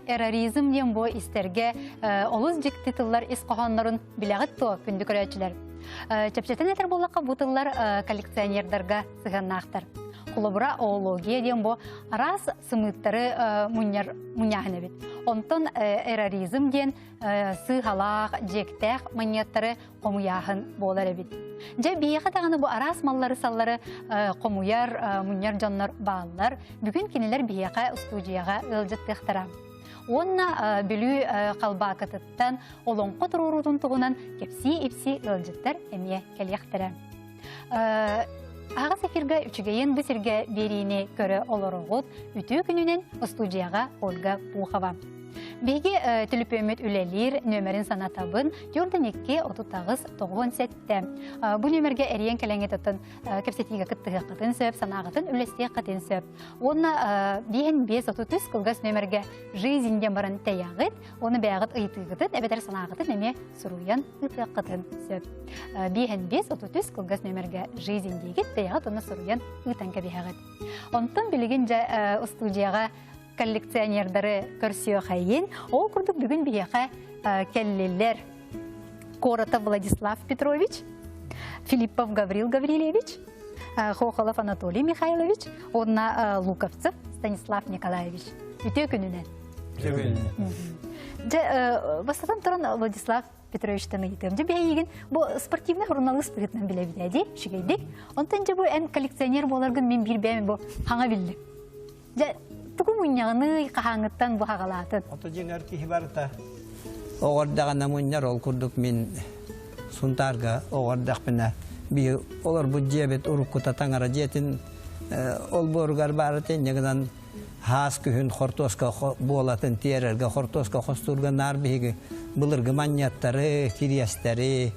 Эроризм диэн бу истэргэ олус дьикти тыллар ис хоһооннорун билэҕит дуо, күндү көрөөччүлэр? Чэпчэтэн этэр буоллахха, бу тыллар коллекционердарга сыһыаннаахтар. Холобура, оология диэн бу араас сымыыттары мунньар мунньааһын эбит. Онтон эроризм диэн сыыһалаах, дьиэктээх манньыаттары хомуйааһын буолар эбит. Дьэ, биһиэхэ даҕаны бу араас маллары-саллары хомуйар, мунньар дьоннор бааллар. Бүгүн кинилэр биһиэхэ устуудьуйаҕа ыалдьыттыахтара. Уонна Бүлүү Халбаакытыттан олоҥхо туруоруутун туһунан кэпсии-ипсии ыалдьыттар эмиэ кэлиэхтэрэ. Аҕыс эфиргэ үчүгэйин бу сиргэ биэриини көрө олороҕут. Үтүө күнүнэн устуудьуйаҕа Ольга Пухова. Биһиги төлөпүөммүт үлэлиир нүөмэрин санатабын 42 38 97. Бу нүөмэргэ эрийэн кэлэҥҥит оттон кэпсэтиигэ кыттыһыаххытын сөп, санааҕытын үллэстиэххитин сөп. Уонна биэһин биэс отут үс кылгас нүөмэргэ «Жизнь» диэн баран тэйэҕит, уонна бэйэҕит ыйытыыгытын эбэтэр санааҕытын эмиэ суруйан ыытыаххытын сөп. Биэһин биэс отут үс кылгас нүөмэргэ «Жизнь» диигит, бэйэҕит уонна суруйан ыытан кэбиһэҕит. Онтон билигин дьэ устуудьуйаҕа коллекционердары көрсүөхэйин. Ол курдук бүгүн биһиэхэ кэллилэр Коротов Владислав Петрович, Филиппов Гаврил Гаврильевич, Хохолов Анатолий Михайлович уонна Луковцев Станислав Николаевич. Үтүө күнүнэн. Үтүө күнүнэн. Дьэ, бастатан туран Владислав Петровичтан ыйытыам. Дьэ, биһиги бу спортивный журналист быһыытынан билэбит дии, үчүгэйдик. Онтон дьэ бу эн коллекционер буоларгын мин биир бэйэм бу хаҥа биллим. Дьэ, тугу мунньаҕыный, хаһааҥҥыттан бу хаҕалаатын? Ото дьиҥэр киһи барыта оҕо эрдэҕинэ мунньар, ол курдук мин Сунтаарга оҕо эрдэхпинэ биир олорбут дьиэбит уруккута таҥара дьиэтин олбуоругар баар этэ, инньэ гынан хаас күһүн хортуоска буолатын тиэрэргэ, хортуоска хостуурга наар биһиги былыргы манньыаттары, кириэстэри,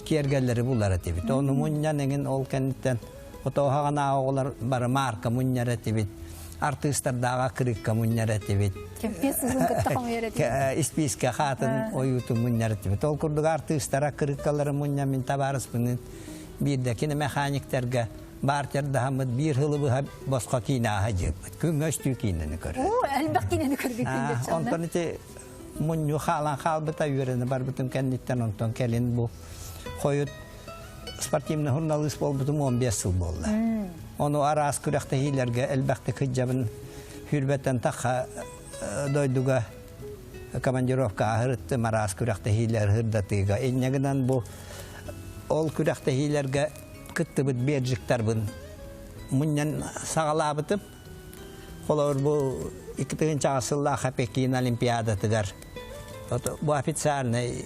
киэргэллэри булар этибит. Ону мунньан эҥин ол кэнниттэн Отооһоҕонааҕы оҕолор бары маарка мунньар этибит. Артыыстардааҕа кырыыкка мунньар этибит. Кэмпиэс сыһын кытта хомуйар этибит. Испиискэ хаатын ойуутун мунньар этибит. Ол курдук артыыстара кырыыккалары мунньан мин табаарыспыныын биирдэ киномеханиктарга бартердаһаммыт биир сылы быһа босхо киинэ ааһа дьиэппит. Күҥҥэ үстүү киинэни көрөр. Оо, элбэх киинэни көрбүккүн Онтон ити мунньу хаалан хаалбыта үөрэнэ барбытым кэнниттэн онтон кэлин бу хойут спортивный журналист буолбутум 15 сыл буолла. Ону араас күрэхтэһиилэргэ элбэхтик сылдьабын. Хүрбэттэн тахха дойдуга командировка аһырыттым араас күрэхтэһиилэр сырдатыыга. Инньэ гынан бу ол күрэхтэһиилэргэ кыттыбыт бержиктарбын мунньан саҕалаабытым. Холобур бу 2000 сыллаах Пекин Олимпиадатыгар бу официальный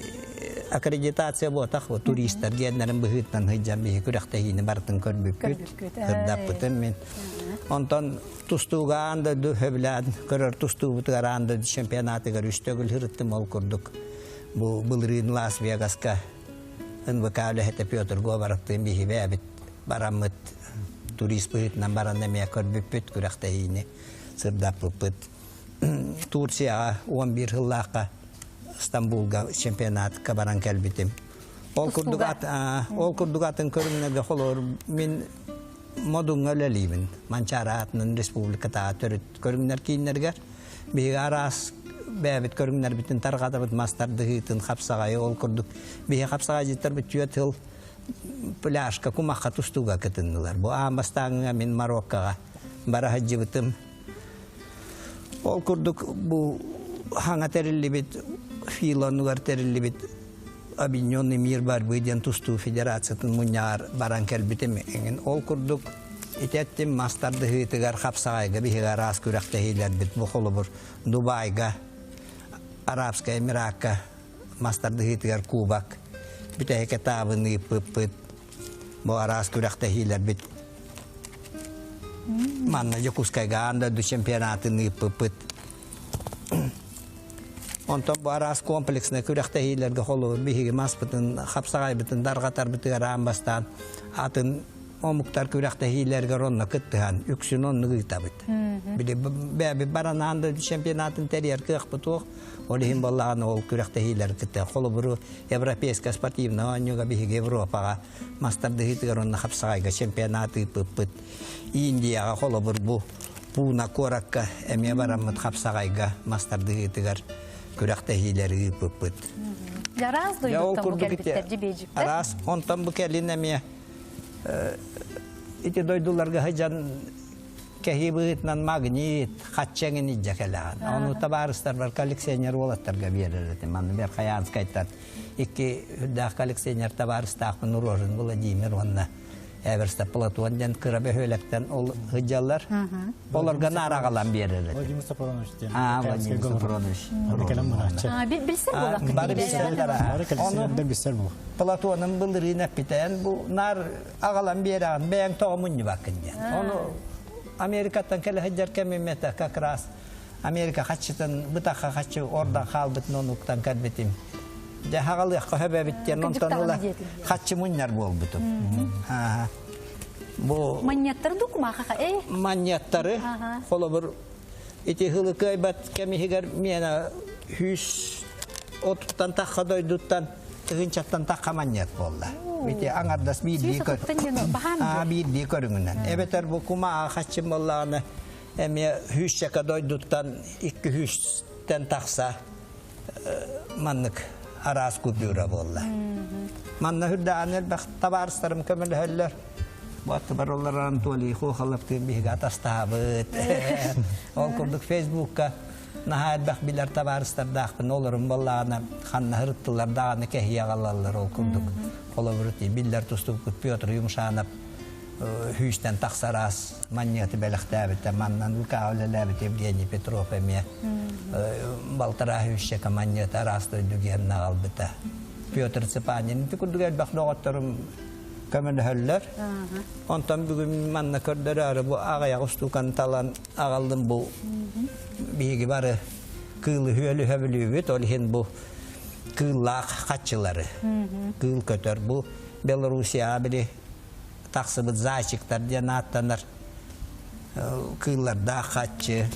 аккредитация буотах бу туристар диэннэрин быһыытынан сылдьан биһи күрэхтэһиини барытын көрбүппүт, сырдаппытым мин. Онтон тустууга аан дойду сөбүлээн көрөр тустуубутугар аан дойду чемпионатыгар үс төгүл сырыттым ол курдук. Бу былырыын Лас-Вегаска НВК үлэһитэ Петр Говоровтыын биһи бэйэбит бараммыт турист быһыытынан баран эмиэ көрбүппүт күрэхтэһиини сырдаппыппыт. Турцияҕа 11 сыллаахха Стамбулга чемпионатка баран кэлбитим. Ол курдук, ол курдук атын көрүҥнэргэ холобур мин Модуҥҥа үлэлиибин. Манчаары аатынан республикатааҕы төрүт көрүҥнэр кииннэригэр. Биһиги араас бэйэбит көрүҥнэрбитин тарҕатабыт мас тардыһыытын, хапсаҕайы ол курдук. Биһиги хапсаҕайдьыттарбыт түөрт сыл пляжка кумахха тустууга кытыннылар. Бу аан бастааҥҥа мин Мароккоҕа бара сылдьыбытым. Ол курдук бу хаҥа тэриллибит филонугар тэриллибит Объединенный мир борьбы диэн тустуу федерациятын мунньаҕар баран кэлбитим. Эҥин ол курдук ити эттим мас тардыһыытыгар хапсаҕайга биһиги араас күрэхтэһиилэрбит бу холобур Дубайга, Арабскай Эмиракка мас тардыһыытыгар кубок бүтэһик этабын ыыппыппыт. Бу араас күрэхтэһиилэрбит манна Дьокуускайга аан дойду чемпионатын ыыппыппыт. Онтон бу араас комплекснай күрэхтэһиилэргэ холобур биһиги маспытын, хапсаҕайбытын дарҕатарбытыгар аан бастаан атын омуктар күрэхтэһиилэригэр онно кыттыһан үксүн оннук ыытабыт. Били бэйэбит баран аан дойду чемпионатын тэрийэр кыахпыт суох. Ол иһин буоллаҕына ол күрэхтэһиилэр кытта холобуру Европейская спортивная оонньууга биһиги Европаҕа мас тардыһыытыгар уонна хапсаҕайга чемпионат ыыппыппыт. Индияҕа холобур бу. Пууна куоракка эмиэ бараммыт хапсаҕайга мас тардыһыытыгар күрэхтэһиилэри ыыппыппыт. Араас дойдуттан бу кэлбиттэр дьибиэдьиктэр. Араас, онтон бу кэлин эмиэ ити дойдуларга сыдьан кэһии быһыытынан магнит, хачча эҥин илдьэ кэлэҕин. Ону табаарыстарбар коллекционер уолаттарга биэрэр этим. Манна Верхоянскайтан икки үрдээх коллекционер табаарыстаахпын Рожин Владимир уонна Эверста Платон диэн кыра бөһүөлэктэн ол сылдьаллар. Олорго наар аҕалан биэрэр. Владимир Сафронович диэн. А, Владимир Сафронович. Билсэр буоллаххын. Бары билсэллэр. Ону билсэр буолла. Платоным былырыын эппитэн бу наар аҕалан биэрэҕин бэйэҥ тоҕо мунньубаккын диэн. Ону Америкаттан кэлэ сылдьар кэмим этэ как раз Америка хаччытын бытахха хаччы ордан хаалбытын онуктан кэлбитим. Дьэ хаҕалыахха хөбөбүт диэн онтон ыла хаччы мунньар буолбутум. Бу Манньаттары дукумаха э Манньаттары холобур ити хылы кыайбат кэмиһигэр миэнэ хүүс отуттан тахха дойдуттан тыһыынчаттан тахха манньат буолла. Ити аҥардас биирдии биирдии көрүҥүнэн. Эбэтэр бу кумаа хаччым буоллаҕына эмиэ хүүсчэкэ дойдуттан икки хүүстэн тахса маннык араас купюра буолла. Манна үрдээн элбэх табаарыстарым көмөлөһөллөр. Бу аттыбар олар Анатолий Хохоловтыын биһиги атастаабыт. Ол курдук Фейсбукка наһаа элбэх билэр табаарыстардаахпын олорум буоллаҕына ханна ырыттылар даҕаны кэһиэ аҕалаллар ол курдук. Холобур биллэр тустубуккут Петр Юмшанов Хүүстэн тахсар аас манньыаты бэлэхтээбитэ, маннан ВК үлэлээбит Евгений Петров эмиэ балтараа хүүсчэкэ манньыаты араас дойду гиэннэ аҕалбыта. Петр Цыпанин ити курдук элбэх доҕотторум көмөлөһөллөр. Онтон бүгүн манна көрдөрөөрү бу аҕыйах устууканы талан аҕаллым бу биһиги бары кыылы үөлү сөбүлүүбүт, ол иһин бу кыыллаах хаччылары, кыыл көтөр бу Белоруссияҕа били тахсыбыт зайчиктар диэн ааттанар кыыллардаах хаччы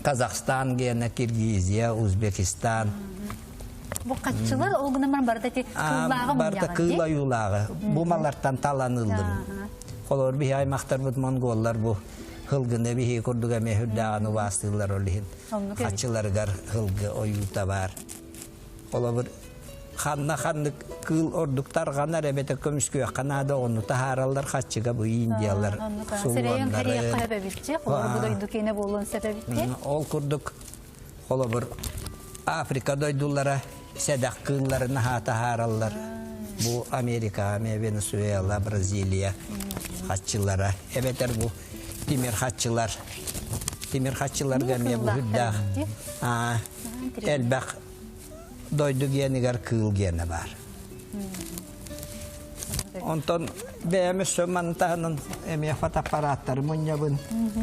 Казахстан гиэнэ Киргизия, Узбекистан. Бу хаччылар ол гынан баран барыта ити кыыллааҕы Барыта кыыл ойуулааҕы. Бу малартан талан ыллым. Холобур биһи аймахтарбыт монголлар бу хылгыны биһи курдук эмиэ үрдээҕин убаастыыллар ол иһин хаччыларыгар хылгы ойуута бар. Холобур, ханна ханнык кыыл ордук тарҕанар эбэтэр көмүскүөххэ наада ону таһаараллар хаччыга бу индиялар сулуоннары. Ол курдук холобур Африка дойдулара сэдэх кыыллары наһаа таһаараллар. Бу Америка, Венесуэла, Бразилия хаччылара эбэтэр бу тимир хаччылар тимир хаччыларга эмиэ бу үрдээх элбэх дойду гиэнигэр кыыл гиэнэ баар. Онтон бэйэм өссө маны таһынан эмиэ фотоаппараттары мунньабын.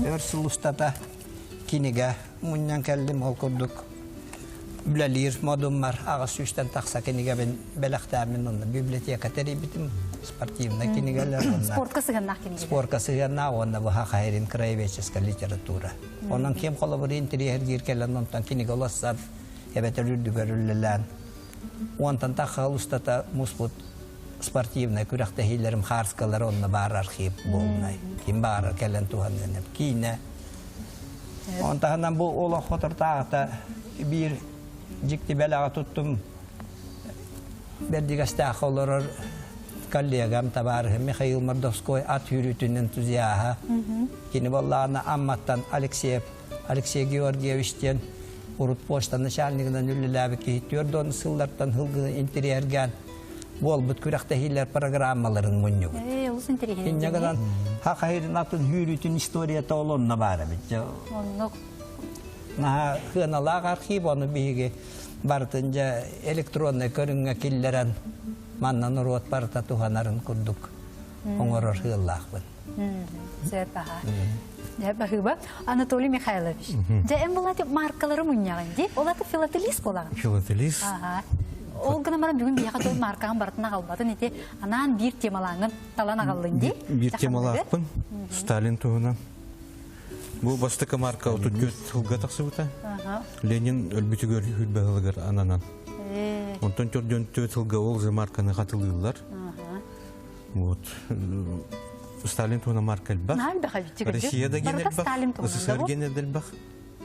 Өр сыл устата кинигэ мунньан кэллим ол курдук үлэлиир модуммар аҕыс сүүстэн тахса кинигэбин бэлэхтээммин онно библиотека тэрийбитим спортивнай кинигэлэр уонна спортка сыһыаннаах кинигэлэр спортка сыһыаннаах уонна бу хахайрин краеведческая литература онон ким холобур интэриэһиргиир кэлэн онтон кинигэ улассан эбэтэр үрдүгэр үлэлээн уонтан тахха устата муспут спортивнай күрэхтэһиилэрим хаарскалар онно баар архив буолунай ким баара кэлэн туһаныан киинэ он таһынан бу олох хотортааҕыта биир дьикти бэлэҕи туттум Бэрдигэстээх олорор коллегам, табаарыһым Михаил Мордовской ат сүүрүүтүн энтузиаһа. Кини буоллаҕына Амматтан Алексеев Алексей Георгиевич диэн урут почта начальнигынан үлэлээбит киһи 40 сыллартан сылгыны интэриэһиргээн буолбут күрэхтэһиилэр программаларын мунньубут. Ээ, олус интэриэһинэй. Инньэ гынан Хахайрын атын сүүрүүтүн историята ол онно баар эбит. Оннук. Наһаа сыаналаах архив, ону биһиги барытын дьэ электроннай көрүҥҥэ киллэрэн манна норуот барыта туһанарын курдук оҥорор сыаллаахпын. Сөп аха. Дьэ, баһыыба. Анатолий Михайлович, дьэ, эн булаты маркалары мунньаҕын дии? Ол аты филателист буолаҕын? Филателист. Аха. Ол гынан баран бүгүн биһиэхэ тыл маркаҕын барытын аҕалбатын ити анаан биир темалааҥҥын талан аҕаллын дии? Биир темалаахпын. Сталин туһунан. Бу бастакы марка 34 сылга тахсыбыта. Ленин өлбүтүгэр хүрбэ сылыгар ананан. Онтон 44 сылга ол же марканы хатылыыллар. Вот. Сталин туһунан марка элбэх. Россия да ген элбэх, СССР ген элбэх.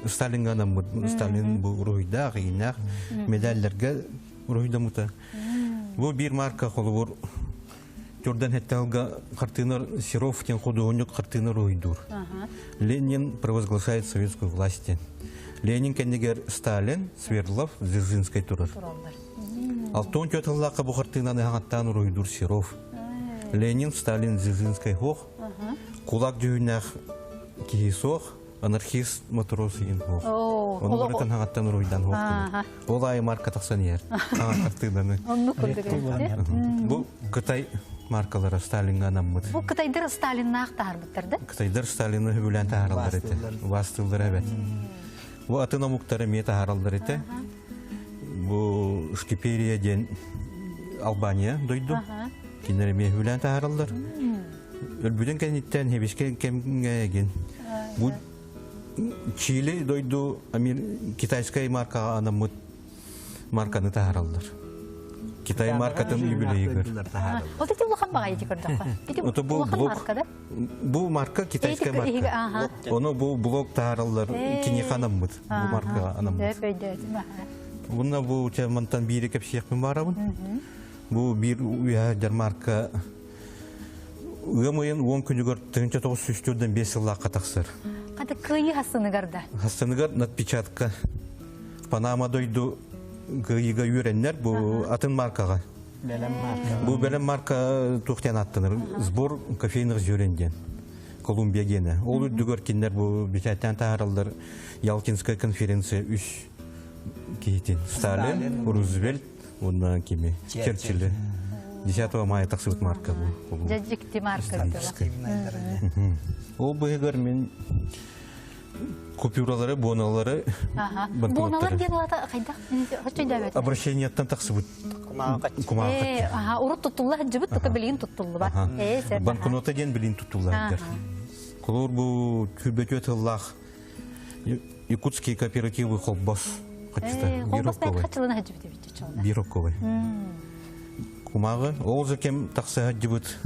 Сталинга анаммыт, Сталин бу уруһуйдаах, ииннээх медалларга уруһуйдаммыта. Бу биир марка холобур Jordan Хетталга хартыынар Серов диэн худуоһунньук хартыына уруһуйдуур. Ленин провозглашает советскую власть диэн. Ленин кэннигэр Сталин, Свердлов, Дзержинскай турар. Алтон тыллаахха бу хартыынаны хаҥаттаан уруһуйдуур Серов. Ленин, Сталин, Дзержинскай хоох. Кулак дьүһүннээх киһи суох, анархист матрос иин хоох. Ону барытын хаҥаттан уруһуйдаан хоох. Ол аайы марка тахсан иһэр. Хаҥа хартыынаны. Оннук курдук. Бу Кытай маркалара Сталинга анаммыт. Бу Кытайдар Сталиннаах таһарбыттар да? Кытайдар Сталины хөбүлээн таһараллар этэ. Убаастыыллар эбэт. Бу атын омуктар эмиэ таһараллар этэ. Бу Шкиперия диэн Албания дойду. Кинилэр эмиэ хөбүлээн таһараллар. Өлбүтүн кэнниттэн хебишке кэмҥэ эгин. Бу Чили дойду китайскай маркаҕа анаммыт марканы таһараллар. Китай маркатын юбилейигэр. Вот эти улахан баҕайы көрдөххө. Ити улахан марка да? Бу марка китайская марка. Ону бу блок таһараллар киниэхэ анаммыт. Бу маркаҕа анаммыт. Уонна бу мантан биири кэпсиэхпин баарабын. Бу биир үөһэ марка ыам ыйын 10 күнүгэр 1904 сыллаахха тахсар. Хата кыайыы хассыныгар да? Хассыныгар надпечатка. Панама дойду кыайыыга үөрэннэр бу атын маркаҕа. Бэлэм марка. Бу бэлэм марка туох диэн аттанар? Сбор кофейных зерен диэн. Колумбия диэнэ. Ол үрдүгэр кинилэр бу бэчээттээн таһаараллар Ялтинская конференция үс киһитин. Сталин, Рузвельт, уонна кими? Черчилль. 10 мая тахсыбыт марка бу. Дьэ дьикти марка. Ол быһыгар мин купюралары, буоналары Буоналар диэн улата хайдах? Хоччу өйдөөбөтүм. Обращениеттан тахсыбыт. Кумааҕы. Аха, урут туттулла сылдьыбыт, тута билигин туттуллубат. Банкнота диэн билигин туттуллар. Холобур бу күрбөтүө тыллаах Якутские кооперативы холбос. Холбос бэйт хачылына сылдьыбыт эбит. Бирокковый. Кумааҕы. Ол же кем тахса сылдьыбыт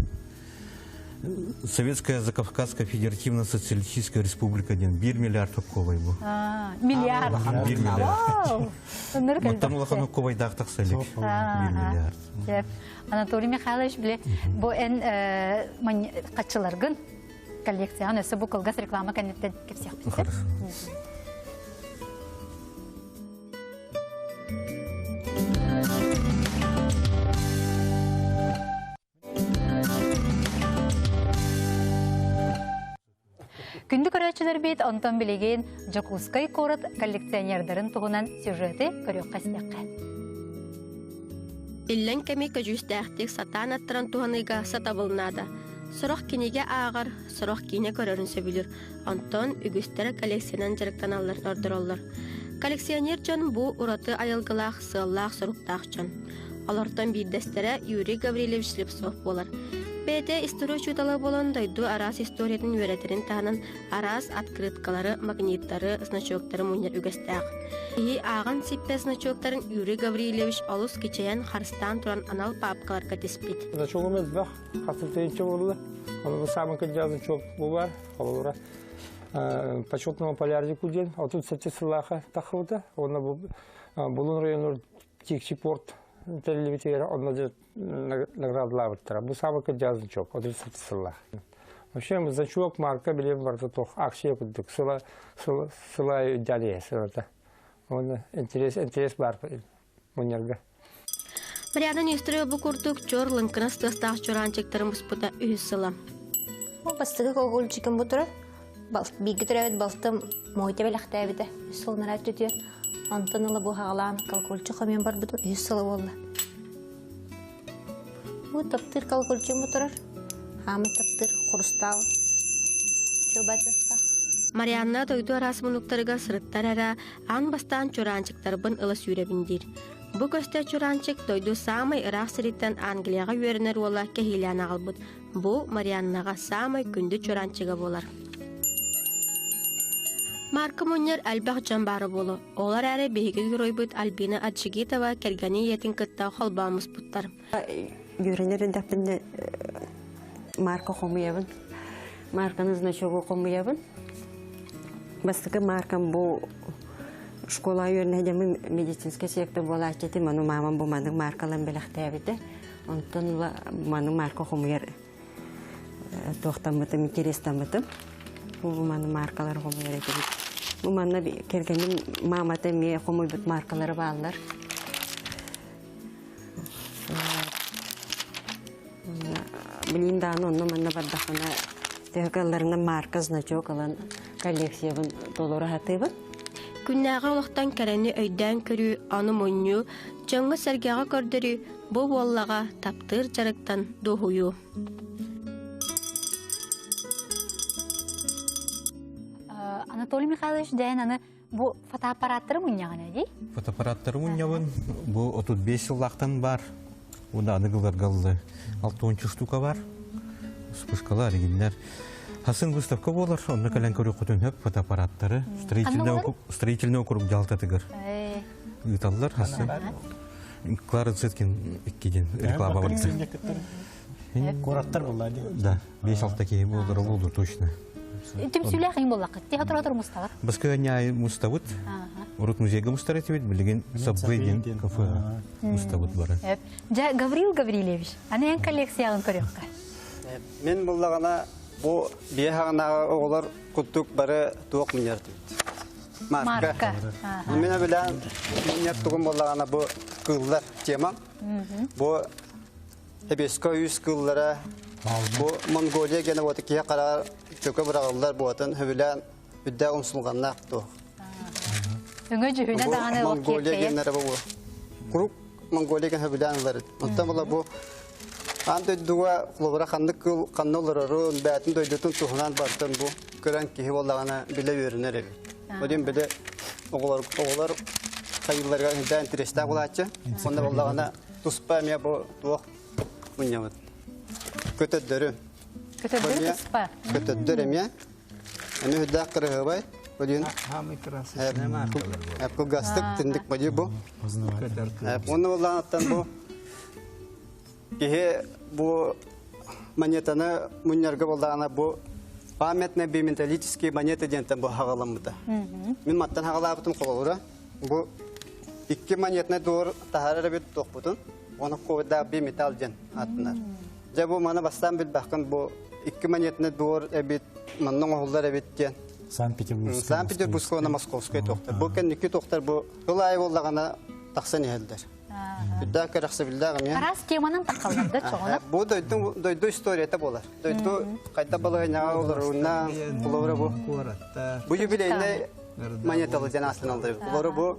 Советская Закавказская Федеративно-Социалистическая Республика диэн 1 миллиард окковай бу. Миллиард. 1 миллиард. Мантан улахан окковайдаах тахса илик. 1 миллиард. Анатолий Михайлович, биле, бу эн каччыларгын коллекцияҕын өссө бу кылгас реклама кэнниттэн кэпсиэхпит. Хорошо. Күндү көрөөччүлэрбит, онтон билигин Дьокуускай куорат коллекционердарын туһунан сюжеты көрүөххэ истиэххэ. Иллэҥ кэми көдьүүстээхтик сатаан аттаран туһаныыга сатабыл наада. Сорох кинигэ ааҕар, сорох киинэ көрөрүн сөбүлүүр. Онтон үгүстэрэ коллекциянан дьарыктаналларын ордороллор. Коллекционер дьон бу ураты айылгылаах, сыаллаах-соруктаах дьон. Олортон биирдэстэрэ Юрий Гаврильевич Слепцов буолар. Бэйэтэ история учуутала буолан дойду араас историятын үөрэтэрин таһынан араас открыткалары, магниттары, значоктары мунньар үгэстээх. Киһи ааҕан сиппэт значоктарын Юрий Гаврильевич олус кичэйэн харыстаан туран анал паапкаларга тиспит. Значогум элбэх, хасытыйынча буолла. Оны самый кырдьаҕас значок бу бар, холобура. Почетного полярнику диэн 37 сыллаахха тахсыбыта. Уонна бу Булун районугар Тикси порт тэриллибитигэр онно наградалаабыттара. Бу саамай кырдьаҕас значок, 37 сыллаах. Вообще значок, марка билиэн барыта туох акция курдук сыла сыла өйдөөн сылата. Уонна интерес интерес баар мунньарга. Марианна Нестерова бу курдук чор лыҥкынас тыастаах чураанчыктарын буспута үһүс сыла. Бу бастакы колокольчикым бу турар. Бииргэ төрөөбүт балтым Мойта бэлэхтээбитэ. Үс сыл нараат түтүөр. Онтон ыла бу хаҕалаан колокольчик хомуйан барбытым үһүс сыла буолла. Бу таптыыр колокольчигым бу турар. Хаамай таптыыр хрустал. Чуобатастах. Марианна дойду араас муннуктарыгар сырыттар эрэ аан бастаан чураанчыктарбын ыла сүүрэбин диир. Бу көстө чураанчык дойду саамай ыраах сириттэн Англияҕа үөрэнэр уола кэһиилээн аҕалбыт. Бу Марианнаҕа саамай күндү чураанчыга буолар. Марка мунньар элбэх дьон баара буолуо. Ол эрээри биһиги геройбут Альбина Аджигитова кэргэнин ийэтин кытта холбоон муспуттар. Үөрэнэр эрдэхпинэ марка хомуйабын. Марканы значогу хомуйабын. Бастакы маркам бу школа үөрэнэ медицинскэй сектор буолааччы этим, ону маамам бу маннык маркалан бэлэхтээбитэ. Онтон маны марка хомуйар туохтаммытым, интерестаммытым. Бу маны маркалар хомуйар этибит. Бу манна кэргэним маамата эмиэ хомуйбут маркалары бааллар. Билин даҕаны онно манна бардахпына төһө кыалларынан марка, значок ылан коллекциябын толору сатыыбын. Күннээҕи олохтон кэрэни өйдөөн көрүү, ону мунньуу, дьоҥҥо-сэргэҕэ көрдөрүү бу буоллаҕа таптыыр дьарыктан дуоһуйуу. Анатолий Михайлович дээн аны Бу фотоаппараттары мунньаҕын дии? Фотоаппараттары мунньабын. Бу 35 сыллаахтан бар. Уонна аныгыларга ыллы 60 штука бар. Вспышкалар, игиннер. Хасын выставка болар, онно кэлэн көрүөххүтүн хөп фотоаппараттары строительный округ дьалтатыгар ыыталлар хасын. Клара Цеткин иккиден реклама бар. Кураттар буолла дии. Да, 5-6 киһи буолара буолду точно. Түмсүүлээх иң буоллаххыт. Тиһэ тура мусталар. Баска няй мустабыт. Урут музейга мустар этибит, билигин Сабвей диэн кафе мустабыт бары. Дьэ, Гаврил Гаврильевич, аны эн коллекцияҕын көрүөххэ. Мен буллаҕына бу бие хаҕынааҕы оҕолор куттук бары туох мунньар этибит. Марка. Мен билэн мунньар тугум буоллаҕына бу кыыллар тема. Бу Эбиэскэ үс кыыллара бу Монголия гена уота киһи хараҕар чөкө быраҕыллар буотун сөбүлээн үрдээх умсулҕаннаах туох. Өҥө дьүһүнэ даҕаны Монголия геннэрэ бу курук Монголия ген сөбүлээн ылар. Онтон була бу аан дойдуга холобура ханнык кыыл ханна олорорун, бээтин дойдутун туһунан бартын бу көрөн киһи буоллаҕына билэ үөрэнэр эбит. Один биле оҕолор оҕолор хайылларга үрдээн интэриэстээх булааччы. Онно буоллаҕына Туспа эмиэ бу туох мунньабыт? Көтөрдөрү. Көтөрдөрү туспа. Көтөрдөр эмиэ. Эмиэ үрдээх кырыһыбай. Бөлүн. Кылгастык тиндик бадьы бу. Уонна боллаанаттан бу киһи бу монетаны мунньарга боллаана бу памятные биметаллические монеты диэнтэн бу хаҕаламмыта. Мин маттан хаҕалаабытым холобура. Бу икки монетнай дуор таһаарар эбит туохпутун, оны ковидаах биметалл диэн ааттанар. Дьэ бу маны бастаан билбэххин бу икки монетнай дуор эбит, манна оҥоһуллар эбит диэн. Санкт-Петербургскай. Санкт-Петербургскай уонна Московскай туохтар. Бу кэнники туохтар бу ыл аайы буоллаҕына тахсан иһэллэр. Үрдээх кэрэхсэбиллээх эмиэ. Араас теманан тахаллар да чоҕуна. Бу дойду дойду историята буолар. Дойду хайда балаһыанньаҕа олоруунна холобура бу. Бу юбилейнай монеталы диэн ааттаналлар. Олору бу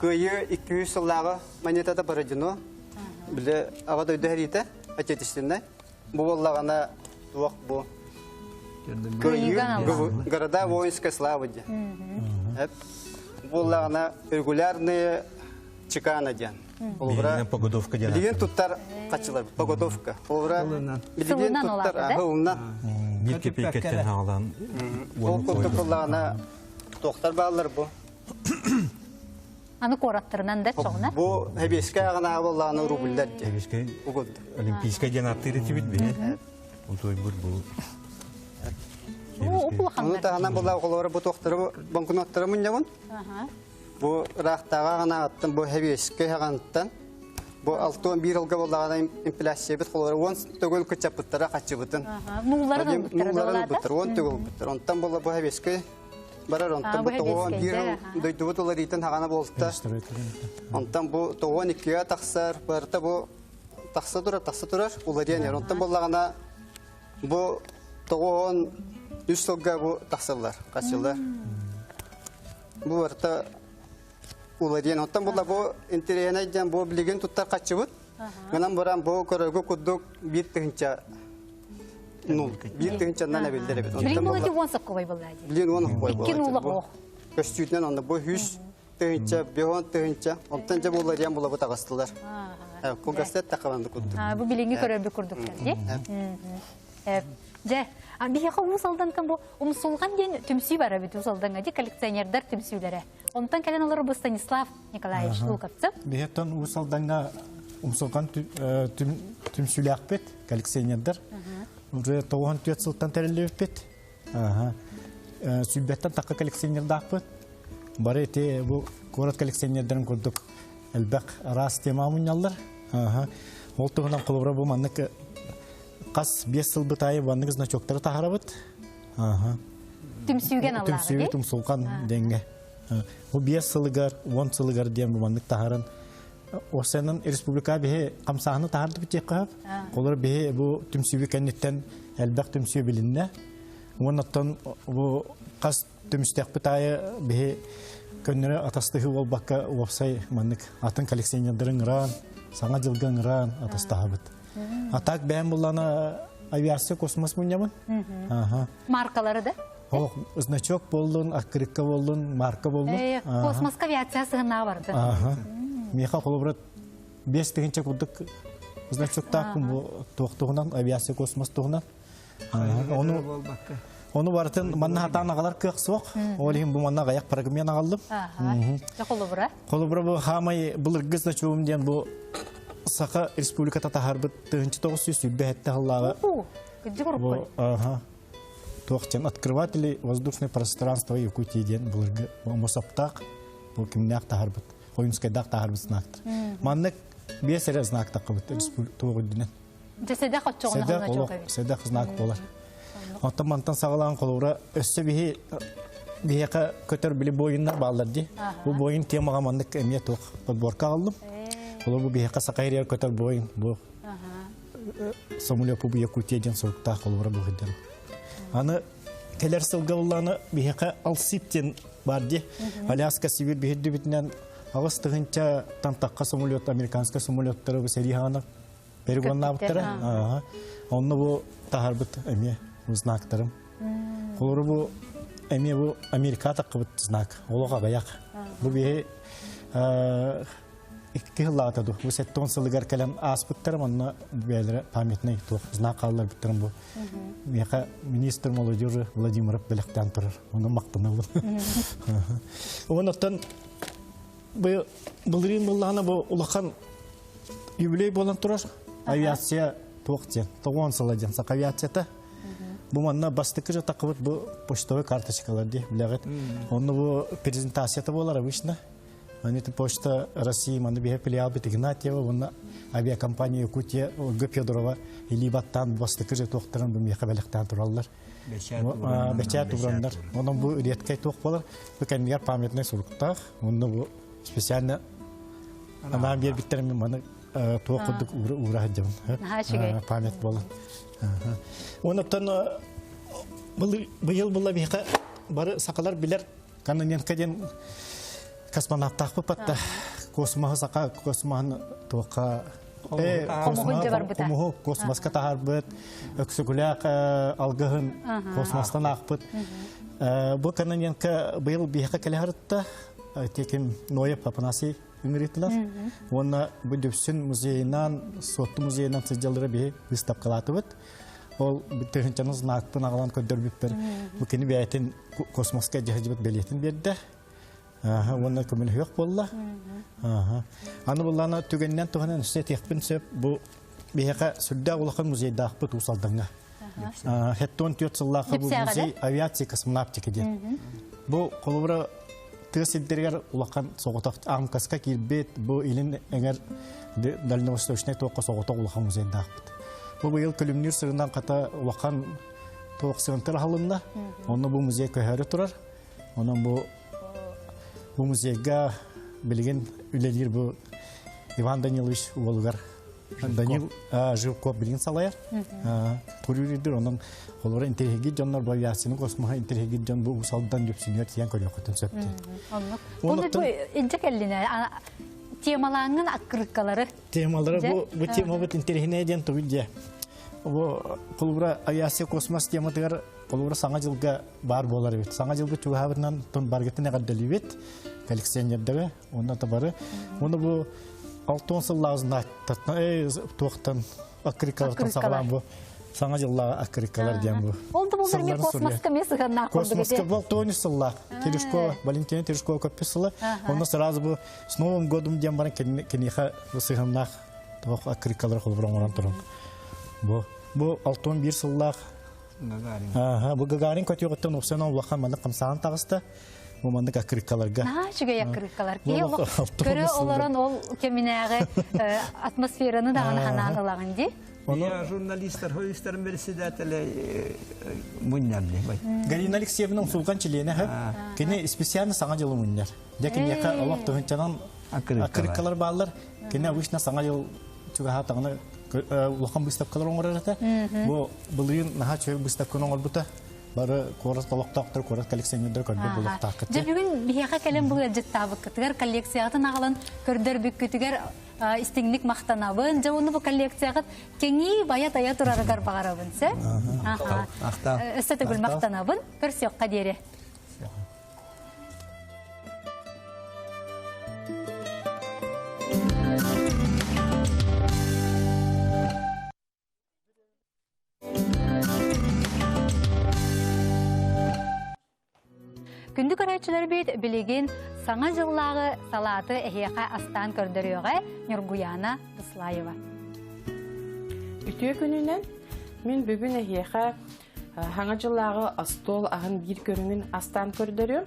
Кыайыы 200 сыллааҕы монетата Бородино. Били аҕа дойду сэриитэ отечественнай. Бу буоллаҕына туох бу Кыайыы города воинской славы диэн. Буоллаҕына регулярные чекана диэн. Олора погодовка диэн. Билигин туттар хаччылар погодовка. Олора билигин туттар аһылынан. Биир кэпиэккэттэн хаалан. Ол курдук буоллаҕына туохтар бааллар бу. Аны куораттарынан да чоҕуна. Бу Хэбиэскэ аҕынааҕы буоллаҕына рубльлар диэн. Хэбиэскэ Олимпийскай диэн аттыыр этибит биһи. Онтуйбут бу. Ону таһынан буоллаҕа холобура бу туохтары банкноттары мунньабын. Бу ыраахтааҕы аҕынаҕыттан, бу хэбиэскэй аҕаныттан, бу 61 ылга буоллаҕына инфляциябыт холобура 10 төгүл кыччаппыттара хаччыбытын. Нууларын ылбыттара Нууларын ылбыттар, 10 төгүл ылбыттар. Онтон буолла бу хэбиэскэй барар, онтон бу 91 дойдубут уларыйтын хаҕана буолта. Онтон бу 92-ге тахсар, барыта бу тахса турар, тахса турар, уларыйан иһэр. Онтон буоллаҕына Бу 93 сылга бу тахсаллар, хаччылар. Бу барыта уларыйан. Оттон була бу интэриэһинэй диэн бу билигин туттар хаччыбыт. Гынан баран бу көрөргө курдук биир тыһынча нул. Биир тыһынчаннан эбиллэр эбит. Билигин бу эти уон соккобай буолла дии. Билигин уон соккобай буолла. Икки нула ох. Көстүүтүнэн онно бу үс тыһынча, бион тыһынча. Онтон дьэ булларыйан булабыт аҕыстылар. Кылгастар тахабанды курдук. Бу билиҥҥи көрөрбүт курдуктар дии. Дьэ, биһиэхэ Уус Алдантан бу Умсулҕан диэн түмсүү бар эбит Уус Алдаҥҥа дии коллекционердар түмсүүлэрэ. Онтон кэлэн олорор бу Станислав Николаевич Луковцев. Биһиэттэн Уус Алдаҥҥа Умсулҕан түмсүүлээхпит коллекционердар. Уже 94 сылтан тэриллибиппит. Сүүрбэттэн тахха коллекционердаахпыт. Бары ити бу куорат коллекционердарын курдук элбэх араас тема мунньаллар. Ол туһунан холобура бу маннык хас 5 сылбыт аайы маннык значоктары таһарабыт. Түмсүүгэн аллааҕы. Түмсүү тумсулҕан деңге. Бу 5 сылыгар, 10 сылыгар диэн бу маннык таһаран Осенан республика биһи хамсааһыны таһардыбыт диэххэ сөп. Олор биһи бу түмсүүбү кэнниттэн элбэх түмсүү билиннэ. Уоннаттан бу хас түмүстэхпит аайы биһи көннөрө атастыһыы буолбакка уопсай маннык атын коллекционердарын ыраан, саҥа дьылга ыҥыраан атастаһабыт. А так бэйэм буллана авиация космос мунньабын. Маркалары да? Ох, значок боллун, открытка боллун, марка боллун. Космоска авиация сыһыннаҕа барды. Миэхэ холобура 5000 курдук значоктаахпын бу туох туһунан, авиация космос туһунан. Ону Ону барытын манна хатаан аҕалар кыах суох. Ол иһин бу манна аҕыйах программан аҕаллым. Холобура? Холобура бу хаамай былыргы значогум диэн бу Саха Республиката таһаарбыт 1927 сыллааҕы. Бу, ага. Туох диэн открыватели воздушное пространство Якутии диэн былыргы мосоптаах бу кимнээх таһаарбыт, Ойунскайдаах таһаарбыт знактар. Маннык биэс эрэ знак таххыбыт туох үрдүнэн. Дьэ сэдэх оччоҕуна Сэдэх олох сэдэх знак буолар. Оттон мантан саҕалаан холобура өссө биһи биһиэхэ көтөр били буойуннар бааллар дии. Бу буойун темаҕа маннык эмиэ туох подборка аҕаллым. Холобур бу биһиэхэ саха ириэр көтөр буойун бу самолет бу Якутия диэн суруктаах холобура бу сылдьар. Аны кэлэр сылга буллааны биһиэхэ Алсип диэн бар дии. Аляска Сибирь биһирдибитинэн 8 тыһыынча тахха самолет, американскай самолеттары бу сэрии хаана перегоннаабыттара. Онно бу таһарбыт эмиэ знактарым. Холобура бу эмиэ бу Америка таххыбыт знак. Олох аҕыйах. Бу биһи 2 сыллаата ду. Бу 70 сылыгар кэлэн ааспыттарым, онно бэйэлэрэ памятный туох знак хаалларбыттарым бу. Миэхэ министр молодежи Владимиров бэлэхтээн турар. Ону мактанабын. Оннуттан бу былырыын буллаҕына бу улахан юбилей буолан турар. Авиация туох диэн, 90 сыла диэн саха авиацията. Бу манна бастакы же таххыбыт бу почтовый карточкалар дии, билэҕит. Онно бу презентацията буолар обычно. Они Почта России, манна биһэ филиал бит Игнатьева, уонна авиакомпания Якутия Ольга Федорова илии баттаан бастакы же туохтарын бу миэхэ бэлэхтээн тураллар. Бэчээт ураннар. Онон бу редкай туох буолар. Бу кэннигэр памятный суруктаах. Онно бу специально анаан биэрбиттэрин мин маны туох курдук уура сылдьабын. Память буолан. Онуттан быйыл була биһиэхэ бары сахалар билэр Кононенко диэн космонавтаахпыт батта космоһы саха космоһын туохха хомуһу космоска таһаарбыт Өксөкүлээх алгыһын космостан аахпыт. Бу Кононенко быйыл биһиэхэ кэлэ сырытта теким Ноев Афанасий ыҥырыытылар. Уонна бу Дүпсүн музейынан, Суотту музейынан сылдьаллара биһи выставкалаатыбыт. Ол тыһыынчаны знакпын аҕалан көрдөрбүппэр бу кини бэйэтин космоска дьаһдьыбыт бэлиэтин биэрдэ. Уонна көмөлөһүөх буолла. Аны буллаана түгэнинэн туһанан өссө этиэхпин сөп бу биһиэхэ сүрдээх улахан музейдаахпыт Уус Алдаҥҥа. 74 сыллаахха бу музей авиации космонавтика диэн. Бу холобура тыа сирдэригэр улахан соҕотох АМКСка киирбит бу илин эҥэр дальневосточный туохха соҕотох улахан музейдаахпыт. Бу быйыл Күлүмнүүр сырынан хата улахан туох сыантыр аһылынна. Онно бу музей көһөрө турар. Онон бу музейга билигин үлэлиир бу Иван Данилович уолугар Данил Живков билигин салайар. Курюридыр онон холобура интэриэһиргиир дьоннор бу авиацияны космоһа интэриэһиргиир дьон бу Уус Алдан Дүпсүнүгэр тиийэн көрүөххүтүн сөп диэн. Оннук. Бу илдьэ кэллине темалааҥҥын аккырыккалары. Темалары бу темабыт интэриэһинэй диэн тугуй диэ. Бу холобура авиация космос тематыгар холобура саҥа дьылга баар буолар эбит. Саҥа дьылга чугаһаабытынан тон баргытын эҕэрдэлиибит коллекционердары, онно бары. Оны бу 60 сыллаах знактартан, туохтан аккырыккалартан саҕалаан бу саҥа дьыллааҕы аккырыккалар диэн бу. Ол да булдар ми космоска ме сыһаннаах Космоска был тони сыллаах. Терешкова, Валентина Терешкова көппүт сыла. Онно сразу бу с Новым годом диэн баран киниэхэ сыһаннаах туох аккырыккалар холбор оҥорон туран. Бу. Бу 61 сыллаах Гагарин. Аха, бу Гагарин көтүөҕүттэн уопсайынан улахан маннык хамсааһын таҕыста. Бу маннык аккырыыккаларга. Наһаа үчүгэй аккырыыккалар. Киһи олох көрө олорон ол кэминээҕи атмосфераны даҕаны ханаан ылаҕын дии. Я журналистар союзтарын председателэ мунньар Галина Алексеевна умсулҕан чилиэнэ Кини специально саҥа дьылы мунньар. Дьэ киниэхэ олох тыһынчанан аккырыыккалар бааллар. Кини обычно саҥа дьыл чугаһаатаҕына улахан выставкалар оҥорор этэ. Бу былырыын наһаа үчүгэй выставканы оҥорбута. Бары куорат олохтоохтор, куорат коллекционердара көрбүт булуохтааххыт. Дьэ бүгүн биһиэхэ кэлэн бу ыалдьыттаабыккытыгар коллекцияҕытын аҕалан көрдөрбүккүтүгэр истиҥник махтанабын. Дьэ уонна бу коллекцияҕыт кэҥии байа-тайа турарыгар баҕарабын, сэ? Өссө төгүл махтанабын. Көрсүөххэ диэри. Күндү көрөөччүлэрбит билигин Саҥа дьыллааҕы салааты эһиэхэ астаан көрдөрүөҕэ Ньургуйаана Буслаева. Үтүө күнүнэн мин бүгүн эһиэхэ Саҥа дьыллааҕы остуол аһын биир көрүҥүн астаан көрдөрүөм.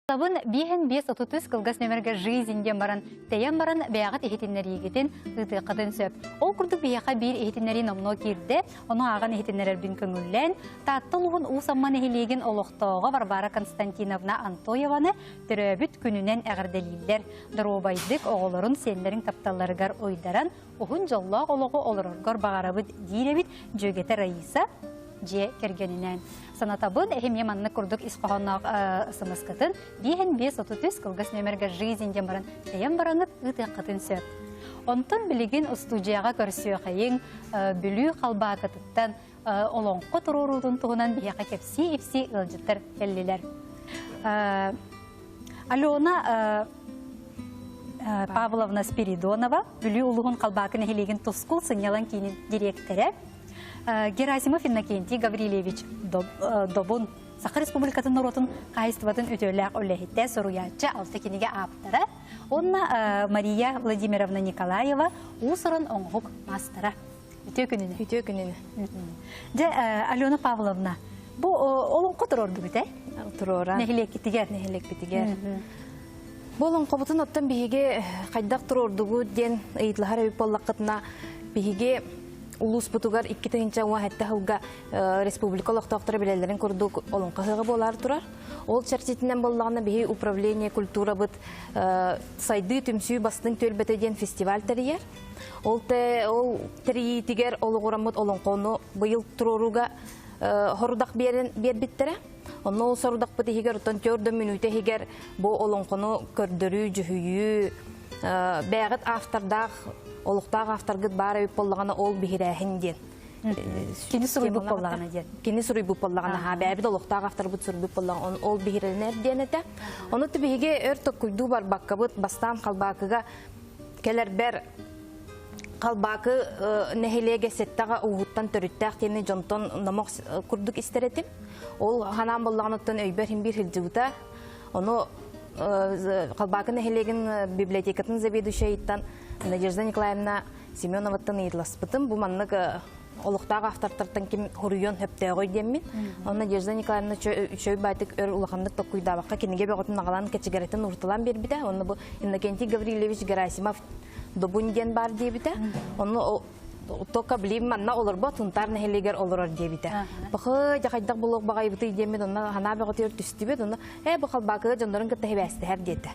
Табын биэһин 533 кылгас нөмерге «Жизнь» диэн баран, тэйэн баран бэйэҕит иһитиннэриигитин ыытыаххытын сөп. Ол курдук биһиэхэ биир иһитиннэрии номнуо киирдэ, ону ааҕан иһитиннэрэрбин көҥүллээн, Таатта улууһун Уус Амма нэһилиэгин олохтооҕо Варвара Константиновна Антоеваны төрөөбүт күнүнэн эҕэрдэлииллэр. Доруобайдык, оҕолорун, сиэннэрин тапталларыгар уйдаран, уһун дьоллоох олоҕу олороргор баҕарабыт диир эбит дьүөгэтэ Раиса дьиэ кэргэнинээн. Санатабын, эһимиэ маннык курдук ис хоһоонноох смс-кытын биэһин 533 кылгас нүөмэргэ «Жизнь» диэн баран тэйэн бараҥыт ыытыаххытын сөп. Онтон билигин устуудьуйаҕа көрсүөхэйиҥ Бүлүү халбаакытыттан олоҥхо туруоруутун туһунан биһиэхэ кэпсии-ипсии ыалдьыттар кэллилэр. Алена Павловна Спиридонова, Бүлүү улууһун Халбаакы нэһилиэгин Тускул сынньалаҥ киинин дириэктэрэ, Герасимов Иннокентий Гаврильевич Добун. Саха Республикатын норуотун хаһайыстыбатын үтүөлээх үлэһитэ, суруйааччы, алта кинигэ ааптара. Уонна Мария Владимировна Николаева уус-уран оҥоһук маастара. Үтүө күнүнэ. Үтүө күнүнэ. Дьэ, Алена Павловна, бу олоҥхо туруордугут э? Туруора. Нэһилиэккитигэр. Нэһилиэкпитигэр. Бу олоҥхобутун оттон биһиги хайдах туруордугут диэн ыйытылаһар эбит буоллаххытына, биһиги улууспутугар 2017 сылга республика олохтоохторо билэллэрин курдук олоҥхо ыһыаҕа буолаары турар. Ол чэрчитинэн буоллаҕына биһи управление культурабыт сайдыы түмсүү бастыҥ түөлбэтэ диэн фестиваль тэрийэр. Ол ол тэрийиитигэр олоҕураммыт олоҥхону быйыл туруорууга хорудах биэрэн биэрбиттэрэ. Онно ол сорудахпыт иһигэр оттон төрдө мүнүүтэ иһигэр бу олоҥхону көрдөрүү, дьүһүйүү, бэйэҕит автордаах, олохтоох авторгыт баар эбит буоллаҕына ол биһирээһин диэн. Кини суруйбут буоллаҕына диэн. Кини суруйбут буоллаҕына, ха, бэйэбит олохтоох авторбыт суруйбут буоллаҕына, ол биһирэнэр диэн этэ. Ону биһиги өр токкуйдуу барбаккабыт, бастаан Халбаакыга кэлэрбэр Халбаакы нэһилиэгэ сэттэҕэ ууһуттан төрүттээх диэни дьонтон номох курдук истэр этим. Ол ханаан буоллаҕыныттан өйбөр иһин биир сылдьыбыта. Ону Халбаакы нэһилиэгин библиотекатын заведующайыттан Надежда Николаевна Семеноваттан ыйыталаспытым. Бу маннык олохтоох автортартан ким хоруйуон сөптөөҕүй диэммин. Онно Надежда Николаевна үчүгэй баайтык өр улаханнык токкуйдаабакка кинигэ бөҕөтүн аҕалан кэчигэрэтин уруталаан биэрбитэ. Онно бу Иннокентий Гаврильевич Герасимов Добун диэн баар диэбитэ. Онно только билим манна олорбот, Сунтаар нэһилиэгэр олорор диэбитэ. Бахы дьахайдах булуох баҕайбытый диэммит, онно ханаа бөҕөтүгэр түстүбүт, онно ээ бу Халбаакыга дьоннорун кытта сибээстэһэр диэтэ.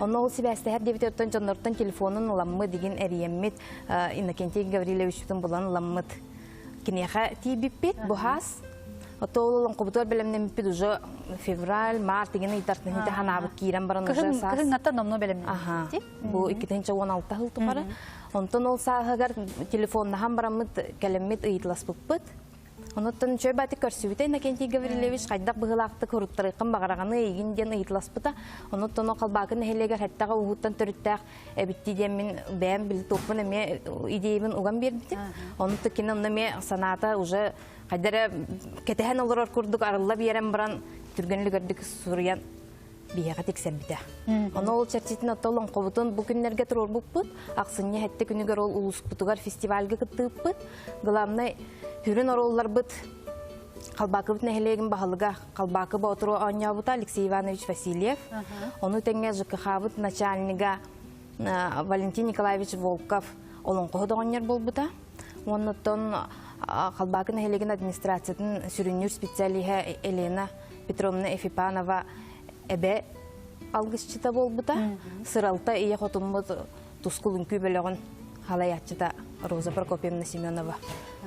Онно ол сибээстэһэр диэбитэ, оттон дьоннортон телефонун ыламмыт, дигин эрийэммит, Иннокентий Гаврильевичпытын булан ыламмыт. Киниэхэ тиийбиппит, бу хаас. Ото ол олоҥхобутугар бэлэмнэммиппит уже февраль, март деген ыйтартын хите ханаабыт киирэн баран уже саас. Кыһыҥҥаттан номнуо бэлэмнэммит. Бу 2016 сыл тухары. Онтон ол сааһыгар телефоннаһан бараммыт кэлэммит ыйытыласпыппыт. Онуттан үчүгэй баатык көрсүбүтэ Иннокентий Гаврильевич хайдах быһыылаахтык хоруттарыаххын баҕараҕаны эйигин диэн ыйытыласпыта. Онуттан ол Халбаакы нэһилиэгэр хэттэҕэ ууһуттан төрүттээх эбитти диэн мин бэйэм били туохпун эмиэ идеябын уган биэрбитим. Онуттан кини онно эмиэ санаата уже хайда эрэ кэтэһэн олорор курдук арылла биэрэн баран түргэн үлүгэрдик суруйан биһиэхэ тиксэрбитэ. Ону ол чэрчитин отто олоҥхобутун бу күннэргэ туруорбуппут. Ахсынньы хэттэ күнүгэр ол улууспутугар фестивальга кыттыыппыт. Главное, хүрүн оруолларбыт Халбаакыбыт нэһилиэгин баһылыга Халбаакы Боотуру оонньообута Алексей Иванович Васильев. Ону тэҥэ ЖКХ-быт начальнига Валентин Николаевич Волков олоҥхоһут оҕонньор буолбута. Уоннуттан Халбаакы нэһилиэгин администрациятын сүрүннүүр специалиһа Елена Петровна Ефипанова эбэ алгысчыта буолбута. Сыралта ийэ хотуммут тускул үҥкүү бөлөҕүн халайааччыта Роза Прокопьевна Семенова.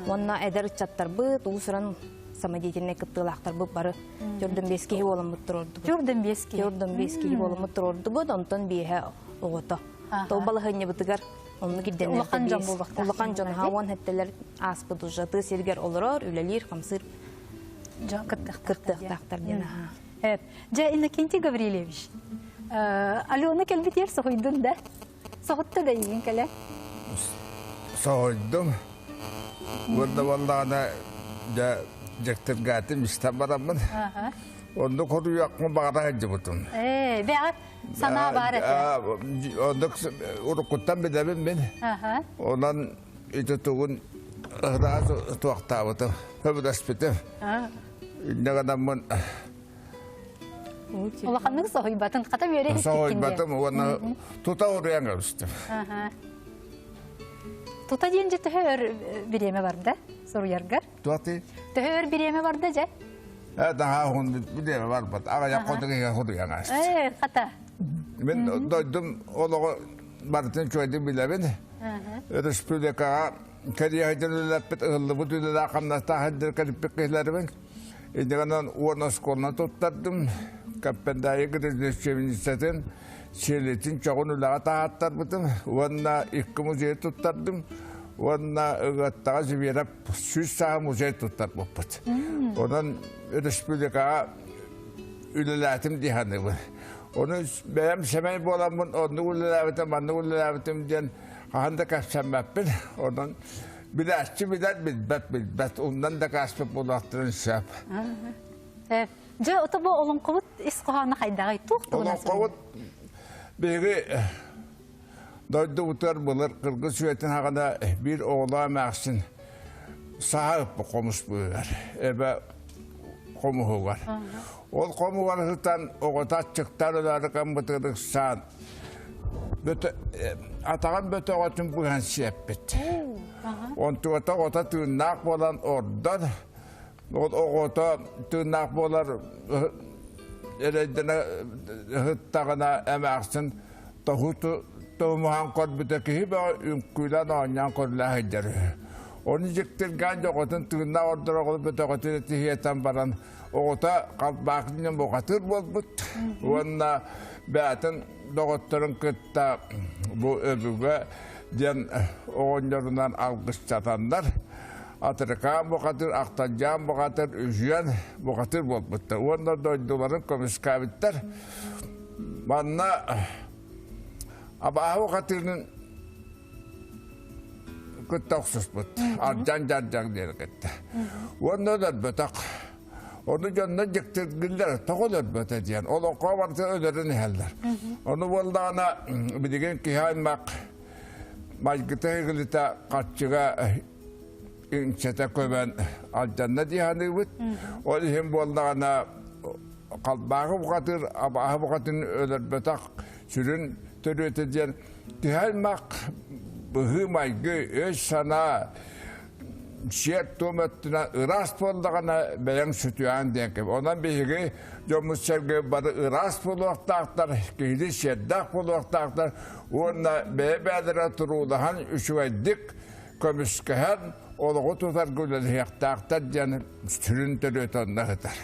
Уонна эдэр ыччаттарбыт, уус-уран самодеятельнай кыттыылаахтарбыт бары төрдөн биэс киһи буоламмыт туруордубут. Төрдөн биэс киһи. Төрдөн биэс киһи буоламмыт туруордубут, онтон биэһэ оҕото. Тол балаһыанньабытыгар оннук ирдэнэр. Улахан дьон буолуохтаах. Улахан дьон хаон хэттэлэр ааспыт уже тыа сиригэр олорор, үлэлиир, хамсыыр дьон кыттыахтаахтар диэн аха. Дьэ, Иннокентий Гаврильевич, Алена кэлбитигэр соһуйдун да? Соһутта да ийин кэлэ? Соһуйдум. Уонна буоллаҕына, дьэ, дьэктиргээтим истэн бараммын. Оннук хоруйуохпун баҕара сылдьыбытым. Ээ, бэҕэ санаа баар этэ. Оннук уруккуттан билэбин мин. Онон ити тугун ыраас туохтаабытым, сөбүлэспитим. Инньэ гынаммын Улаханнык соһуйбатын, хата үөрэ иһиттиккин Соһуйбатым уонна тута уруйан кэбистим. Тута диэн дьэ төһө өр бириэмэ барда суруйаргар? Туати? Төһө өр бириэмэ барда дьэ? Э, наһаа уһун бириэмэ барбат. Аҕыйах хонук иһэ суруйан ааста. Э, хата. Мин дойдум олоҕу барытын үчүгэйдик билэбин. Республикаҕа кэриэһитин үлэлэппит, ыһыллыбыт үлэлээх хамнастаах сылдьар кэлиппит киһилэрбин. Иннигэнэн уон оскуоланы туттардым. Каппендаайы градоначальницатын сиэлитин чоҕун үлэҕэ таһааттарбытым уонна икки музей туттардым уонна Ыгыаттаҕа Зверев 100 сааһы музей туттарбыппыт. Онон республикаҕа үлэлээтим дии саныыбын. Ону бэйэм сэмэй буоламмын оннук үлэлээбитим, маннык үлэлээбитим диэн хаһан да кэпсэммэппин. Онон билээччи билэр, билбэт билбэт. Умнан да кааспыт буолуохтарын сөп. Дьэ, ото бу олоҥхобут ис хоһооно хайдаҕый? Туох туһунан Олоҥхобут биһиги дойдубутугар былыр кыргыз үйэтин хаҕана биир оҕолоох эмээхсин саһа ыппыт хомус быыһыгар, эбэ хомуһугар. Ол хомугар сытан оҕото аччыктаан өлөөрү гыммытыгар ыксаан атаҕын бөтөҕөтүн быһан сиэппит. Онтугата оҕото тыыннаах буолан ордон, ол оҕото тыыннаах буолар эрэйдэнэ ыһыттаҕына эмээхсин тоһуту тоһумуһан көрбүтэ киһи бөҕө үҥкүүлээн оонньоон көрүлээ сылдьар үһү. Ону дьиктиргээн дьоҕотун тыыннаах ордор оҕо бөтөҕөтүн этиһиэтэн баран оҕото халбаахтынан бухатыыр буолбут уонна бэйэтин доҕотторун кытта бу өбүгэ диэн оҕонньорунан алгысчатаннар Атырыкаан бухатыыр, Ахтанжаан бухатыыр, Үһүөн бухатыыр буолбуттар уонна дойдуларын көмүскээбиттэр. Манна абааһы бухатыырын кытта охсуспут. Ардьаҥ дьардьаҥ диэри кытта. Уонна өлөрбөтөх. Ону дьонно дьиктиргиллэр, тоҕо өлөрбөтө диэн. Олоҥхо барыта өлөрөн иһэллэр. Ону буоллаҕына билигин киһи аймах майгыта ыгылыта харчыга иҥсэтэ көбөн алдьанна дии саныыбыт. Ол иһин буоллаҕына халбааҕы бухатыыр, абааһы бухатын өлөрбөтөх сүрүн төрүөтэ диэн киһи аймах быһыы-майгы, өй-санаа сиэр-туом өттүнэн ыраас буоллаҕына бэйэҥ сүтүөҕүҥ диэн кэп. Онон биһиги дьоммут сэргэ бары ыраас буолуохтаахтар, киһилии сиэрдээх буолуохтаахтар уонна бэйэ-бэйэлэрэ туруулаһан үчүгэйдик көмүскэһэн олоҕу тутарга үлэлэһиэхтээхтэр диэн сүрүн төрүөтэ онно сытар.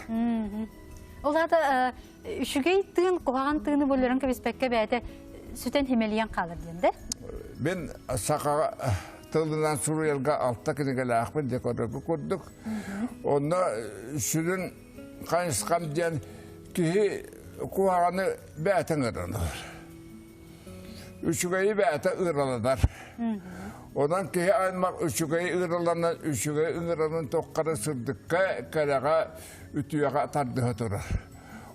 Ол аата үчүгэй тыын куһаҕан тыыны бөлөрөн кэбиспэккэ бэйэтэ сүтэн химэлийэн хаалар диэн да? Мин сахаҕа тылынан суруйарга алта кинигэлээхпин декорга курдук. Онно сүрүн хайысхам диэн киһи куһаҕаны бэйэтэ ыҥыранар. Үчүгэйи бэйэтэ ыыраланар. Онон киһи аймах үчүгэйи ыыраланан, үчүгэй ыҥыранын тоххары сырдыкка, кэрэҕэ, үтүөҕэ тардыһа турар.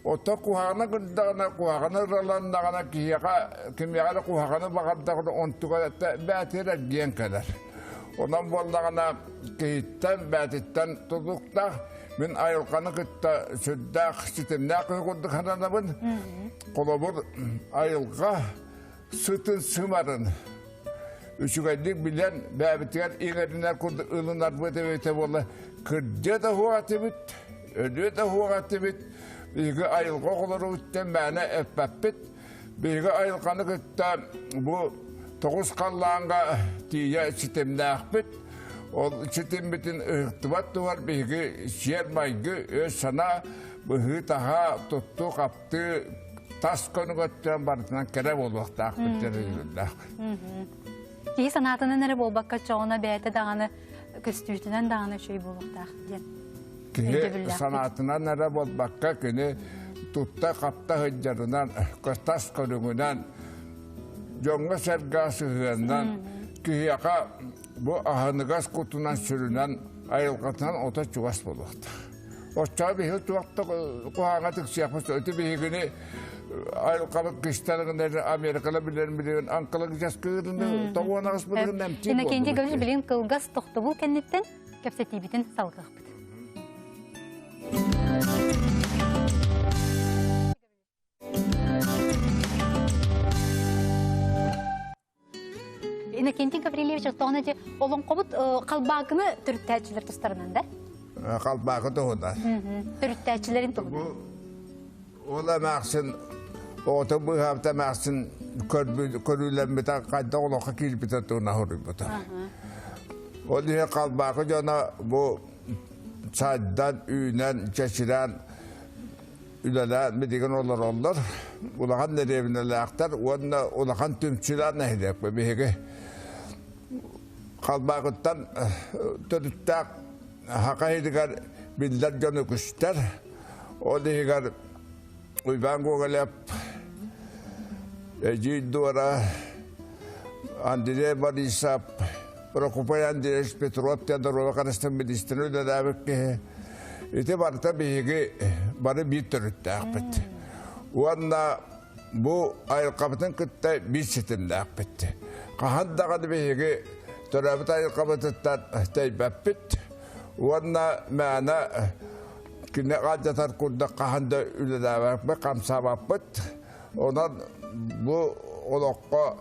Оттон куһаҕаны кырдаҕына, куһаҕаны ыраланнаҕына киһиэхэ кимиэхэ эрэ куһаҕаны баҕардаҕына онтуга бээтигэр эргийэн кэлэр. Онон буоллаҕына киһиттэн, бээтиттэн тутулуктаах мин айылҕаны кытта сүрдээх ситимнээх киһи курдук сананабын. Холобур, айылҕа сытын сымарын үчүгэйдик билэн бэйэбитигэр иҥэринэр курдук ылынарбыт эбитэ буолла кырдьыа да суох этибит, өлүө да суох этибит, биһиги айылҕа оҕолорубуттан мээнэ эппэппит. Биһиги айылҕаны кытта бу тоҕус халлааҥҥа тиийэ ситимнээхпит. Ол ситиммитин ыһыктыбат туһугар биһиги сиэр-майгы, өй-санаа, быһыы-таһаа, туттуу-хаптыы тас көнүгөттөн барытынан кэрэ буолуохтаахпыт диэн өйдөбүллээхпит. Киһи санаатынан эрэ буолбакка чоҕуна бэйэтэ даҕаны көстүүтүнэн даҕаны үчүгэй буолуохтаах диэн. Киһи санаатынан эрэ буолбакка кини тутта-хапта сылдьарынан, тас көрүҥүнэн, дьоҥҥо-сэргэҕэ сыһыанынан киһиэхэ бу аһыныгас кутунан сүрүнэн айылҕатынан ото чугас буолуохтаах. Оччоҕо биһиги туох да куһаҕаҥҥа тиксиэхпит Ити биһигини айылҕабыт кистэлэҥин Америкала билэрин билигин онкологическай тоҕуонаҕас билигин эмтиир Иннокентий Гаврилович билигин кылгас тохтобул кэнниттэн кэпсэтиибитин салгыахпыт. Иннокентий Гаврильевич оттоҕуна ити олоҥхобут халбаакыны төрүттээччилэр тустарынан да? Халбаакы туһунан. Төрүттээччилэрин туһунан. Ол эмээхсин оҕото быыһаабыта эмээхсин көрүүлэммитэ хайдах олоххо киирбитэ туһунан суруйбута. Ол иһин халбаакы дьоно бу сайдан, үүнэн, чэчирээн үлэлээн билигин олороллор. Улахан дэриэбинэлээхтэр уонна улахан түмсүүлээх нэһилиэкпит биһиги. Халбаакыттан төрүттээх Саха иһигэр биллэр дьон үгүстэр. Ол иһигэр Уйбаан Гоголев, Эдьиий Дора, Андрей Борисов, Прокопий Андреевич Петров диэн доруобуйа харыстабылын министрэ үлэлээбит киһи. Ити барыта биһиги бары биир төрүттээхпит. Уонна бу айылҕабытын кытта биир ситимнээхпит. Хаһан даҕаны биһиги төрөөбүт айылҕабытыттан тэйбэппит. Уонна мээнэ кини алдьатар курдук хаһан да үлэлээбэппит, хамсаабаппыт. Онон бу олоххо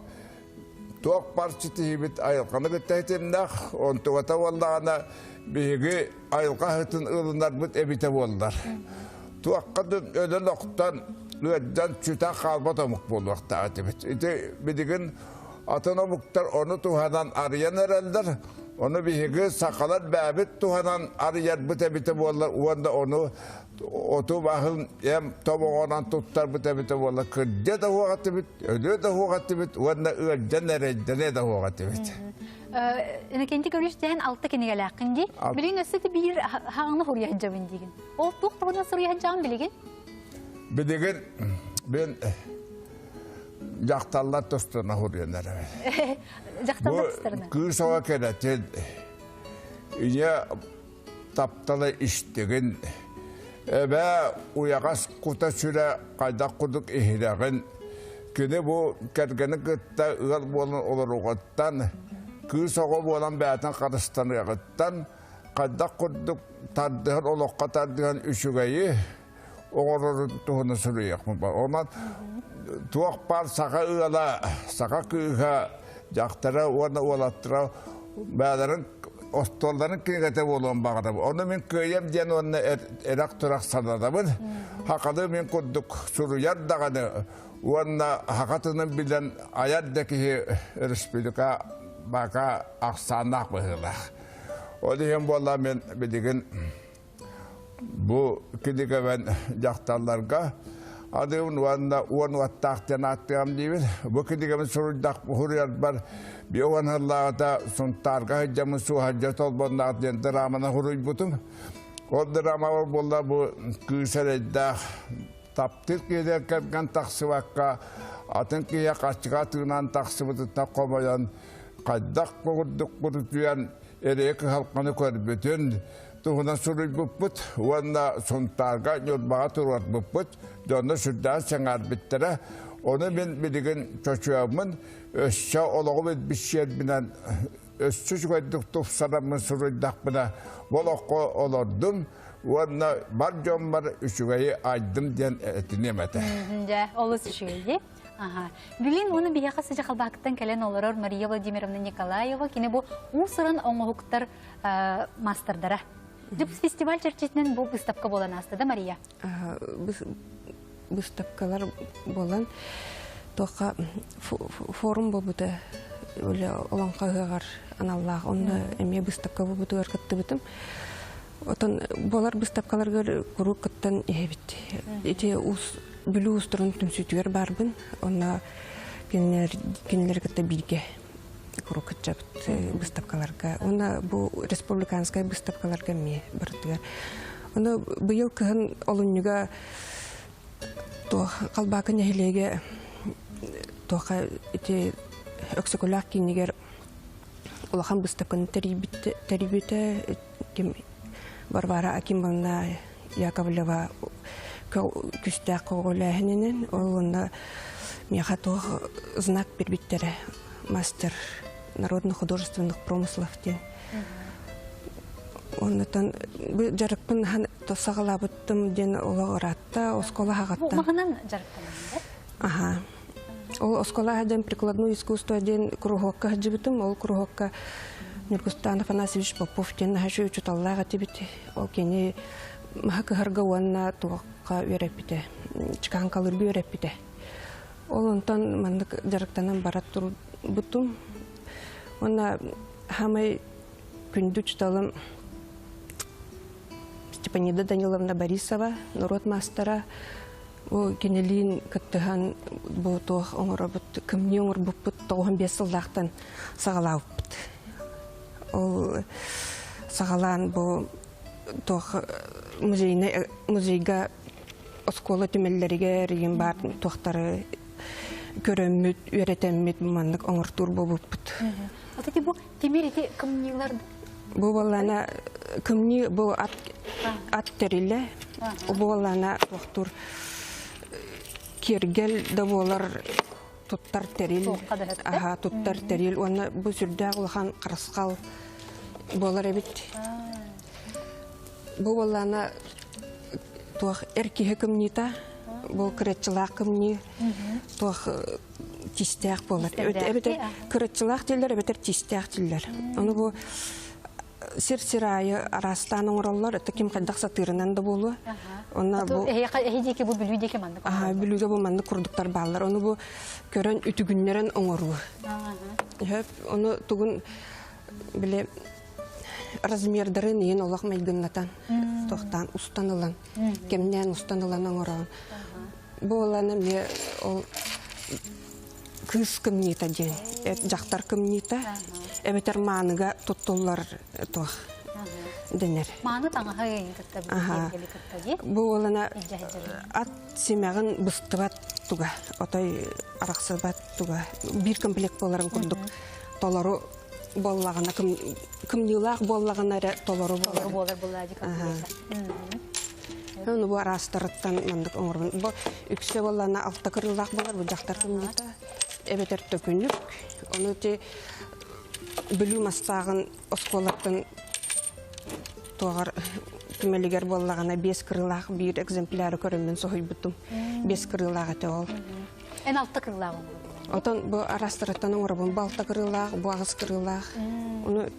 туох бар ситиһиибит айылҕаны кытта ситимнээх, онтугата буоллаҕына биһиги айылҕа аһытын ылынарбыт эбитэ буоллар. Туохха да өлөн-охтон, ыалдьан сүтэн хаалбат омук буолуохтаах этибит. Ити билигин атын омуктар ону туһанан арыйан эрэллэр, ону биһиги сахалар бэйэбит туһанан арыйарбыт эбитэ буоллар уонна ону оту баһын эм тобоҕонон туттарбыт эбитэ буолла кырдьа да уох этибит, өлүө да уох этибит уонна ыалдьан эрэйдэнэ да уох этибит. Иннокентий Гаврилович дэһэн алта кинигэлээххин дии. Билигин өссө да биир хаҕаны суруйа диигин. Ол туох туһунан суруйа сылдьаҕын билигин? Билигин мен дьахталлар тустарына суруйан эрэбин. Дьахталлар тустарына? Кыыс оҕо кэрэтин, ийэ таптала истигин, эбээ уйаҕас кута-сүрэ хайдах курдук иһирэҕин, кини бу кэргэни кытта ыал буолан олоруоҕуттан, кыыс оҕо буолан бэйэтин харыстаныаҕыттан хайдах курдук тардыһан олоххо тардыһан үчүгэйи оҥорорун туһунан суруйуохпун бар. Онон туох баар саха ыала, саха кыыһа, дьахтара уонна уолаттара бэйэлэрин остуолларын кинигэтэ буолуон баҕарабын. Ону мин кыайам диэн уонна эрэх-турах сананабын. Хахалы мин курдук суруйар даҕаны уонна хаха тылын билэн айар да киһи республика бака ахсааннаах быһыылаах. Ол иһин буолла мен билигин бу кинигэбэн дьахталларга адыыбын уонна уон уоттаах диэн ааттыам диибин. Бу кинигэбин суруйдах суруйарбар биэ уон сыллааҕыта Сунтаарга сылдьаммын Суоһардьа Толбонноох диэн драманы суруйбутум. Ол драмабар буолла бу кыыс эрэйдээх таптыыр киһитигэр кэргэн тахсыбакка атын киһи хаччыга тыынан тахсыбытыттан хомойон хайдах курдук курутуйан эрэйи кыһалҕаны көрбүтүн туһунан суруйбуппут уонна Сунтаарга Ньурбаҕа туруорбуппут дьонно сүрдээх сэҥээрбиттэрэ. Ону мин билигин чочуйаммын өссө олоҕум илбис-сиэрбинэн өссө үчүгэйдик тупсараммын суруйдахпына бу олоххо олордум уонна бар дьоммор үчүгэйи айдым диэн этиниэм этэ. Дьэ, олус үчүгэй. Аха. Билин уону биһиэхэ сыдьа халбаакыттан кэлэн олорор Мария Владимировна Николаева кини бу уус-уран оҥоһуктар маастардара. Дьэ, фестиваль чэрчитинэн бу выставка буолан ааста да, Мария? Выставкалар буолан туохха форум буолбута үлэ олоҥхо ыһыаҕар аналлаах онно эмиэ выставка буолбутугар кыттыбытым. Отон буолар выставкаларгар куруук кыттан иһэбит. Ити уус Бүлүү уустарын түмсүүтүгэр баарбын. Онно кинилэр кинилэри кытта бииргэ куруук кытчабыт выставкаларга. Уонна бу республиканскай выставкаларга эмиэ барытыгар. Ону быйыл кыһын олунньуга туох Халбаакы нэһилиэгэ туохха ити Өксөкүлээх киинигэр улахан быыстапканы тэрийбитэ ким Варвара Акимовна Яковлева күстээх көҕүлээһининэн ол уонна миэхэ туох знак биэрбиттэрэ мастер народно-художественных промыслов диэн. Оннотон бу дьарыкпын саҕалаабыттым диэн олох ыраатта оскуола хаҕаттан. Маһынан дьарыктанар. Аха. Ол оскуола диэн прикладное искусство диэн куруһуокка сылдьыбытым. Ол куруһуокка Ньургустан Афанасьевич Попов диэн наһаа үчүгэй учууталлаах этибит. Ол кини маһы кыһарга уонна туохха үөрэппитэ, чеканкалыырга үөрэппитэ. Ол онтон маннык дьарыктанан бара турбутум. Уонна хаамай күндү учууталым Степанида Даниловна Борисова, норуот маастара, Бу кинилиин кыттыһан бу туох оҥоробут, кымньыы оҥорбуппут 95 сыллаахтан саҕалаабыппыт. Ол саҕалаан бу туох музейнай музейга оскуола түмэллэригэр игин баар туохтары көрөммүт, үөрэтэммит маннык оҥортуур буолбуппут. Вот эти бу тимир ити кымньыылар Бу буоллаана Кымньыы бу ат ат тэрилэ буоллаана туохтуур киэргэл да буолар туттар тэрил аха туттар тэрил уонна бу сүрдээх улахан харысхал буолар эбит. Бу буоллаана туох эр киһи кымньыыта бу кыраччылаах кымньыы туох тистээх буолар. Эбэтэр кыраччылаах дииллэр, эбэтэр тистээх дииллэр. Ону бу сир-сир аайы араастаан оҥороллор, это ким хайдах сатыырынан да буолуо. Онно бу эһи диэки бу Бүлүү диэки маннык. Аха, Бүлүүгэ бу маннык курдуктар бааллар. Ону бу көрөн үтүгүннэрэн оҥоруу. Ону тугун били размердарын иин олох майгыннатан, тохтаан устан ылан, кэмнээн устан ылан оҥороон. Бу олан эмиэ ол кыыс кымньыыта диэн, дьахтар кымньыыта, эбэтэр мааныга туттуллар туох дэнэр. Мааны таҥаһа кытта кытта дии. Бу олана ат симэҕин быстыбат туга, отой арахсыбат туга, биир комплект буоларын курдук толору буоллаҕына кымньыылаах буоллаҕына эрэ толору буолар. Буолар буолла дии Ону бу араастарыттан маннык оҥоробун. Бу үксэ буоллаҕына алта кырыылаах буолар, бу дьахтар кымньыыта эбэтэр төкүнүк. Ону ити Бүлүү мастааҕын оскуолаттан туоҕар түмэлигэр буоллаҕына биэс кырыылаах биир экземпляры көрөммүн соһуйбутум. Биэс кырыылаах этэ ол. Эн алта кырыылаах оҥоробун. Отон бу араастарыттан оҥоробун. Бу алта кырыылаах, бу аҕыс кырыылаах. Ону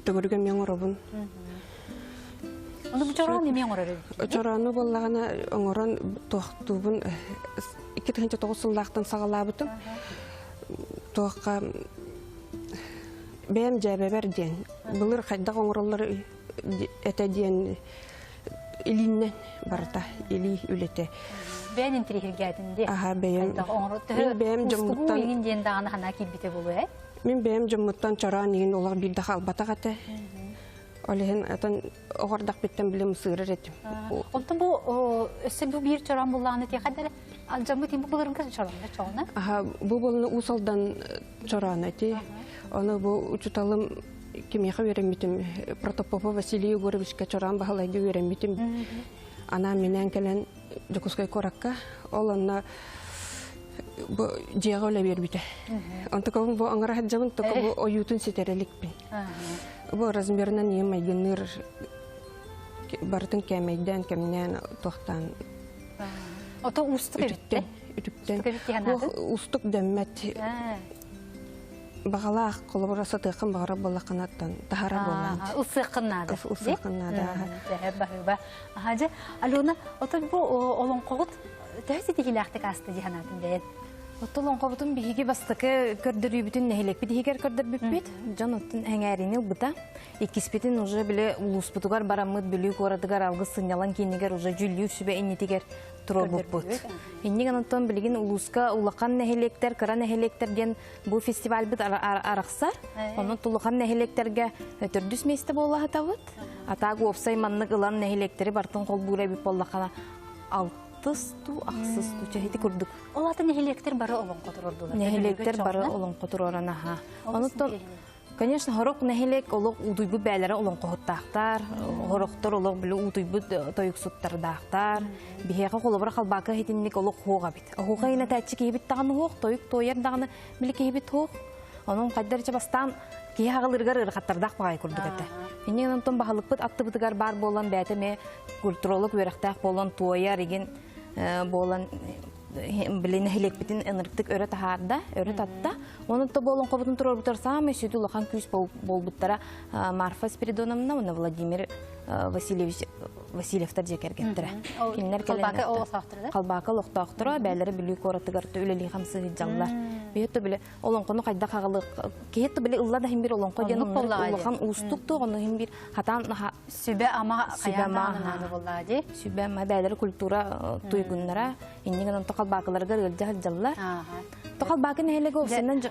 төгүрүк эмиэ оҥоробун. Ону бу чороон эмиэ оҥорор эбит. Чороону буоллаҕына оҥорон туохтуубун 2009 сыллаахтан саҕалаабытым. Туохха бэйэм дьээбэбэр диэн былыр хайдах оҥороллор этэ диэн илииннэн барыта илии үлэтэ. Бэйэн интириэһиргээтин диэ. Аха бэйэм. Мин бэйэм дьоммуттан игин диэн даҕаны ханаа киирбитэ буолуо ээ. Мин бэйэм дьоммуттан чороон игин олох биирдэ хаалбатах этэ. Ол иһин атын оҕордохпиттан билим сыырар этим. Онтон бу өссө бу биир чороон буллаҕына тиэхэдэр алдьаммыт бу былырыҥкы чороонно чоҕуна. Аха бу болуну Уус Алдан чороона ити. Ону бу учуталым кимиэхэ үөрэммитим Протопопа Василий Егоровичка чороон баһылайга үөрэммитим. Анаан минээн кэлэн Дьокуускай куоракка ол онно бу дьиэҕэ үлэ биэрбитэ. Онтукабын бу оҥоро сылдьабын, тока бу ойуутун ситэрэ иликпин. Бу размерынан ийэм майгынныыр барытын кээмэйдээн, кэмнээн, туохтаан. Ото уустук эбит Үтүктэн. Уустук дэммэт. Баҕалаах холобура сатыаххын баҕарар буоллаххынаттан таһара буолаан. Ылсыаххын наада. Ылсыаххын наада. Баһыыба. Аха, Алена, отон бу олоҥхоҕут төһө ситиһиилээхтик ааста дии санаатын бэйэн? Оттон олоҥхобутун биһиги бастакы көрдөрүүбүтүн нэһилиэкпит иһигэр көрдөрбүппүт. Дьон оттон эҥээрини ылбыта. Иккиспитин уже били улууспутугар бараммыт Бүлүү куоратыгар алгыс сынньалаҥ киинигэр уже дьүллүүр сүбэ иннитигэр туруорбуппут. Инник онтон билигин улууска улахан нэһилиэктэр, кыра нэһилиэктэр диэн бу фестивальбыт арахсар. Онон улахан нэһилиэктэргэ төрдүс миэстэ буола сатабыт. Атаак уопсай маннык ылан нэһилиэктэри бартын холбуур эбит буоллаххына алтыс туу, ахсыс туу, чэһити курдук. Ол аты нэһилиэктэр бары олоҥхо туруордулар. Нэһилиэктэр бары олоҥхо туруоран аха. Онуттан Конечно, хорох нэһилиэк олох утуйбут бээлэрэ олоҥхоһуттаахтар, хорохтор олох били утуйбут тойуксуттардаахтар. Биһиэхэ холобура халбака хитинник олох хуох эбит. Оһуоха инэтээччи киһибит даҕаны хуох, тойук туойар даҕаны били киһибит хуох. Онон хайдар бастаан киһи хаҕылырыгар ыарахаттардаах баҕайы курдук этэ. Иннин онтон баһылыкпыт аттыбытыгар баар буолан бэйэтэ эмиэ культуролог үөрэхтээх буолан туойар игин буолан били нэһилиэкпитин ынырыктык өрө таһаарда, өрө татта. Онон то буолан хобутун туруорбутар саамай сүдү улахан күүс буолбуттара Марфа Спиридоновна уонна Владимир Васильевич Васильевтар дьиэ кэргэттэрэ. Кинилэр Халбака олохтоохторо. Халбака олохтоохторо, бээлэри Бүлүү куоратыгар үлэлии хамсыы сылдьаллар. Биһи били олоҥхону хайдах аҕалык киһи били ылла да хим бир олоҥхо диэн улахан уустук туох ону хим бир хатаан сүбэ ама хайаан наада буоллаа дии. Сүбэ ама бээлэри культура туйгуннара иннигин онто халбаакыларыгар ыалдьа сылдьаллар. То халбаакы нэһилиэгэ овсеннан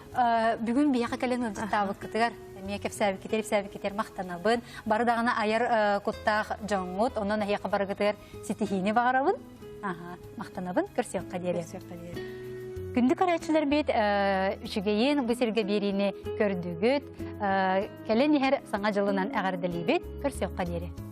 бүгүн биһиэхэ кэлэн ыалдьыттаабыккытыгар эмиэ кэпсээбиккитер ипсээбиккитер махтанабын. Бары даҕаны айар куттаах дьоҥҥут, онон эһиэхэ барыгытыгар ситиһиини баҕарабын. Аха, махтанабын. Көрсүөххэ диэри. Көрсүөххэ диэри. Күндү көрөөччүлэрбит үчүгэйин бу сиргэ биэриини көрдүгүт. Кэлэн иһэр саҥа дьылынан эҕэрдэлиибит. Көрсүөххэ диэри.